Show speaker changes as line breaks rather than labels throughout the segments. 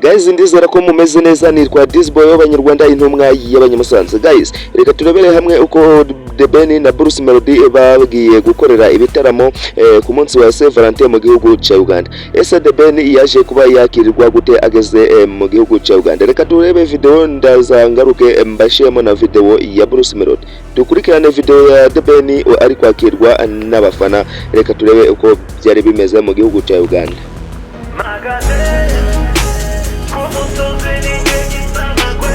Guys, ndizera ko mumeze neza. Nitwa Disboy w'Abanyarwanda, intumwa y'Abanyamusanze. Guys, reka turebere hamwe uko The Ben na Bruce Melody bagiye gukorera ibitaramo ku munsi wa Saint Valentin mu gihugu cya Uganda. Ese The Ben yaje kuba yakirirwa gute ageze mu gihugu cya Uganda? Reka turebe video, ndaza ngaruke mbashemo na video ya Bruce Melody. Dukurikirane video ya The Ben ari kwakirwa n'abafana. Reka turebe uko byari bimeze mu gihugu cya Uganda.
Mpagaze ku musozi ninjye gisamagwe.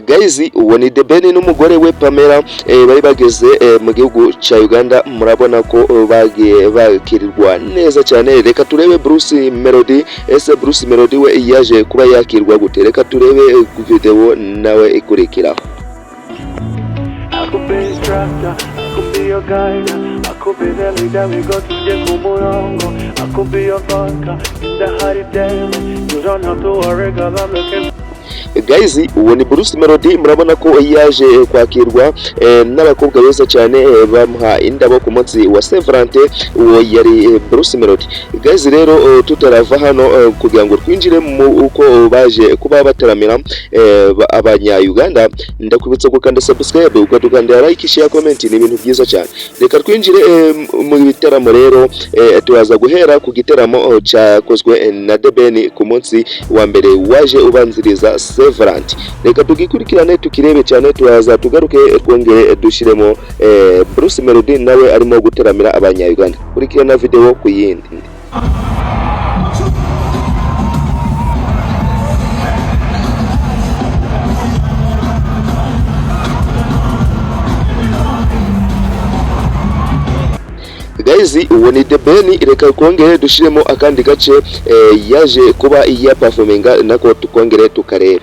Guys, uwo ni The Ben n'umugore we Pamela, bari bageze mu gihugu cya Uganda. Murabona ko bagiye bakirirwa neza cyane. Reka turebe Bruce Melody. Ese Bruce Melody we yaje kuba yakirwa gute? Reka turebe video nawe ikurikiraho.
I could be instructor, I could be your guide, I could be the leader, we go to the kumurongo. I could be your vodka in the hot day. You don't have to worry, 'cause I'm looking
Guys, uwo ni Bruce Melody. Murabona ko yaje kwakirwa n'abakobwa beza cyane, bamuha indabo ku munsi wa Saint Valentin. Uwo yari Bruce Melody. Guys, rero tutarava hano kugira ngo twinjire mu uko baje kuba bataramira abanya Uganda, ndakwibutsa gukanda subscribe, ukadukandira like, share, comment. Ni ibintu byiza cyane. Reka twinjire mu bitaramo rero. Turaza guhera ku gitaramo cyakozwe na The Ben ku munsi wa mbere waje ubanziriza Saint Valentin. Reka tugikurikirane, tukirebe cyane. Turaza tugaruke, twongere dushyiremo Bruce Melody nawe arimo gutaramira abanya Uganda. Kurikirana video ku yindi. Guys, uwo ni The Ben. Reka twongere dushyiremo akandi gace yaje kuba ya performinga nako, tukongere tukarebe.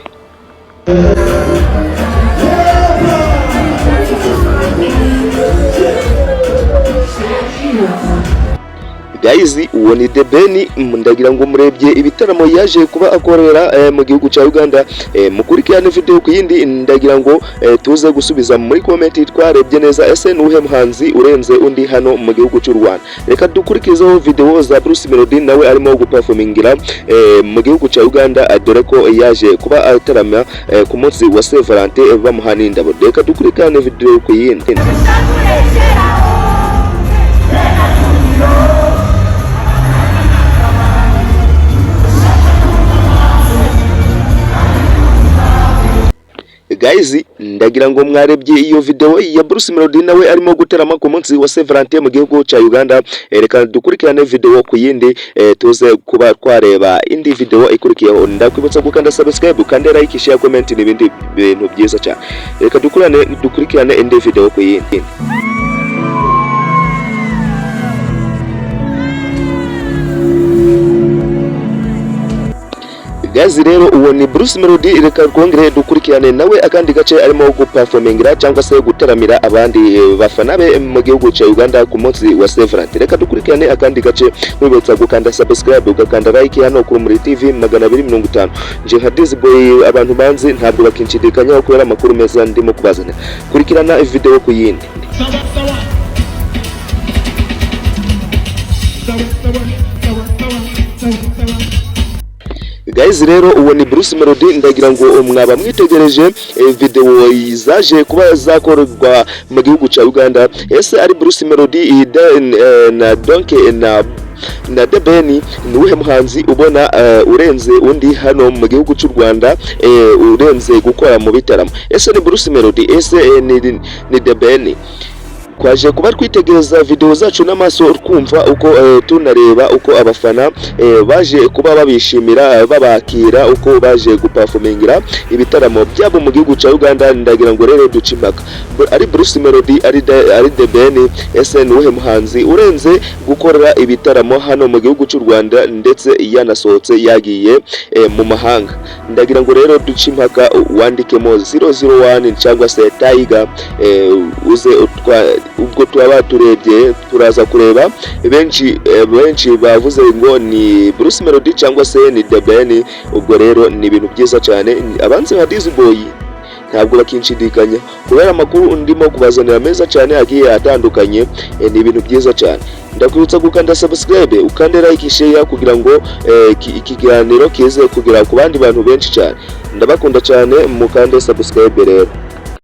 Guys, uwo ni The Ben. Ndagira ngo murebye ibitaramo yaje kuba akorera mu gihugu cya Uganda. Mukurikirane video ku yindi. Ndagira ngo tuze gusubiza muri comment twarebye neza. Ese nuhe muhanzi urenze undi hano mu gihugu cy'u Rwanda? Reka dukurikizeho video za Bruce Melody nawe arimo guperformingira mu gihugu cya Uganda, dore ko yaje kuba atarama ku munsi wa Saint Valentin, bamuha n'indabo. Reka dukurikirane video ku yindi. Guys, ndagira ngo mwarebye iyo video ya Bruce Melody nawe arimo guterama ku munsi wa Saint Valentin mu gihugu cya Uganda. Reka dukurikirane video ku yindi, tuze kuba twareba indi video ikurikiyeho. Ndakwibutsa gukanda subscribe, ukande like, share, comment n'ibindi bintu byiza cyane. Reka dukurikirane indi video ku yindi. Guys, rero uwo ni Bruce Melody. Reka twongere dukurikirane nawe akandi gace arimo guperformingira cyangwa se gutaramira abandi bafana be mu gihugu cya Uganda ku munsi wa Saint Valentin. Reka dukurikirane akandi gace, nkwibutsa gukanda subscribe, ugakanda like hano kuri Muri TV 250. Nje nka Dizzy Boy, abantu banzi ntabwo bakinshidikanyaho kubera amakuru meza ndimo kubazanira. Kurikirana video ku yindi.
Sawa sawa. Sawa sawa sawa sawa sawa sawa.
Guys, rero uwo ni Bruce Melody. Ndagira ngo mwaba mwitegereje video zaje kuba zakorwa mu gihugu cya Uganda. Ese ari Bruce Melody na Donke na The Ben, ni uwuhe muhanzi ubona urenze undi hano mu gihugu cy'u Rwanda, urenze gukora mu bitaramo? Ese ni Bruce Melody? Ese ni The Ben? Twaje kuba twitegereza video zacu n'amaso, twumva uko tunareba uko abafana baje kuba babishimira, babakira, uko baje guperformingira ibitaramo byabo mu gihugu cya Uganda. Ndagira ngo rero duce impaka: ari Bruce Melody, ari The Ben, ese ni uwuhe muhanzi urenze gukorera ibitaramo hano mu gihugu cy'u Rwanda, ndetse yanasohotse yagiye mu mahanga? Ndagira ngo rero duce impaka, wandikemo 001 cyangwa se Tiger, uze ubwo turaba turebye, turaza kureba benshi. Benshi bavuze ngo ni Bruce Melody cyangwa se ni The Ben. Ubwo rero ni ibintu byiza cyane. Abanzi nka Dizzy Boy Ntabwo bakinshidikanya kubera amakuru ndimo kubazanira meza cyane agiye atandukanye. Ni ibintu byiza cyane. Ndakwibutsa gukanda subscribe, ukande like, share kugira ngo ikiganiro kize kugera ku bandi bantu benshi cyane. Ndabakunda cyane, mukande subscribe rero.